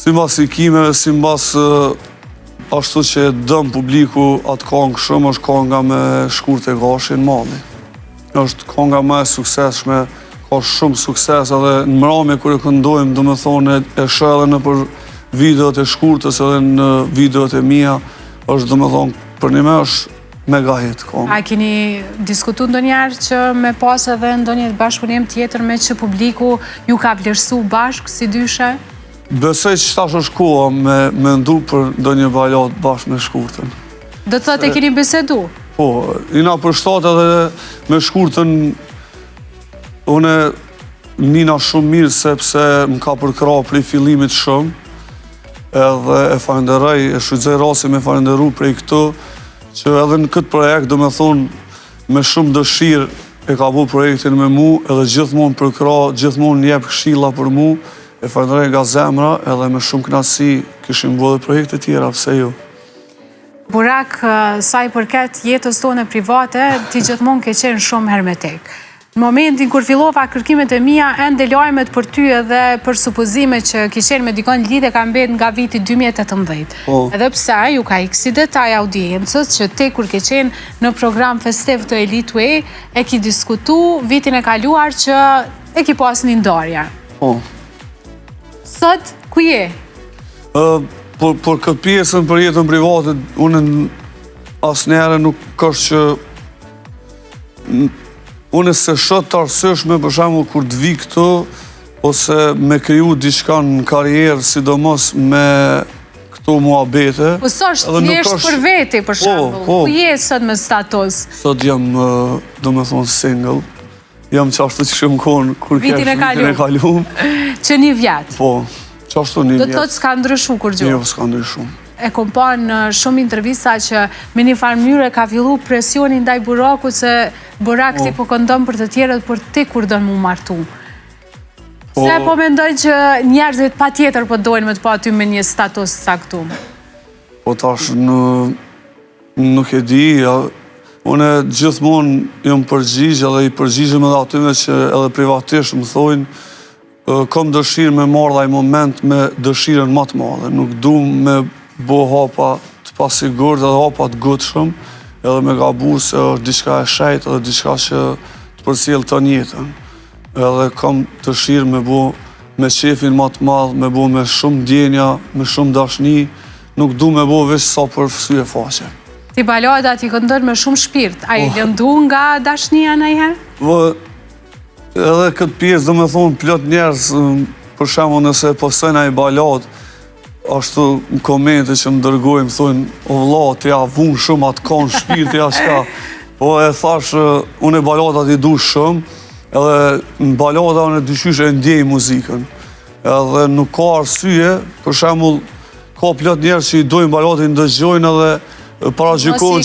Simbas shikimeve, simbas ashtu që e don publiku atë kongë shumë, është konga me Shkurte Gashin, Malli. Është konga më e suksesshme, ka shumë sukses edhe në mramje kur e këndojmë, domethonë e shoh edhe nëpër videot e Shkurtës edhe në videot e mia, është domethonë përnime është mega hit konga. A keni diskutu ndonjëherë që me pas edhe ndonjë bashkëpunim tjetër meqë publiku ju ka vlerësu bashkë si dyshe? Besoj që tash është koha me mendu për ndonjë baladë bashkë me Shkurtën. Do të thotë e keni bisedu? Po, jena përshtat edhe me Shkurtën, une nihna shumë mirë sepse më ka përkrah prej fillimit shumë, edhe e falenderoj, e shfrytëzoj rastin me falenderu prej këtu, që edhe në këtë projekt, domethonë, me shumë dëshirë e ka bu projektin me mu, edhe gjithmonë përkrah, gjithmonë jep këshilla për mu, E falenderoj nga zemra edhe me shumë kënaqësi kishim bo edhe projekte tjera, pse jo. Burak, sa i përket jetës tone private, ti gjithmonë ke qenë shumë hermetik. Në momentin kur fillova kërkimet e mia, ende lajmet për ty edhe për supozime që ki qenë me dikon lidhje ka mbet nga viti 2018. Po. Edhe pse ju ka ikë si detaj audiencës që ti kur ke qenë në program festiv të Elite Way, e ki diskutu vitin e kaluar që e ki pas një ndarje. Po. Sot, ku je? Për, për këtë pjesën për jetën private, unë asnjëherë nuk është që... Unë s'e shoh të arsyeshme, për shembull, kur të vi këtu, ose me kriju diçka në karrierë, sidomos me këto muhabete. Po s'është thjesht për veti, për po, shembull. Po. Ku je sot me status? Sot jam, domethonë, single. Jam qashtu që shumë konë, kur kesh vitin e kalum. Që një vjet? Po, qashtu një vjet. Do të thotë s'ka ndryshu kurgjo? Jo, s'ka ndryshu. E kom pa në shumë intervista që me një farë mënyre ka fillu presioni ndaj Burakut se Burak ti po, po këndon për të tjerët, por ti kur don m'u martu. Po, Se po mendoj që njerëzit patjetër po dojnë me të pa ty me një status të caktum. Po tash në Nuk e di, unë gjithmonë jam përgjigj edhe i përgjigjem edhe atyne që edhe privatisht më thojnë, kom dëshirë me marrë ai moment me dëshirën ma të madhe, nuk du me bo hapa të pasigurt edhe hapa të ngutshëm, edhe me gabu se është diçka e shejtë edhe diçka që të përcjell tanë jetën. Edhe kom dëshirë me bo me qefin ma të madh, me bo me shumë ndjenja, me shumë dashni, Nuk du me bo veç sa për sy e faqe. Ti baladat i këndon me shumë shpirt, a je oh. lëndu nga dashnia najherë? Po, edhe këtë pjesë, domethonë, plot njerëz, për shembull nëse postojnë naj baladë, ashtu në komente që më dërgojnë, më thonë, o vlla, ti ja vun shumë atë konë shpirti, a çka. Po e thashë, unë e baladat i du shumë, edhe në balada unë e dyqysh e ndjej muzikën. Edhe nuk ka arsye, për shembull, Ka plot njerëz që i dojnë baladat, i ndëgjojnë edhe paragjykojnë.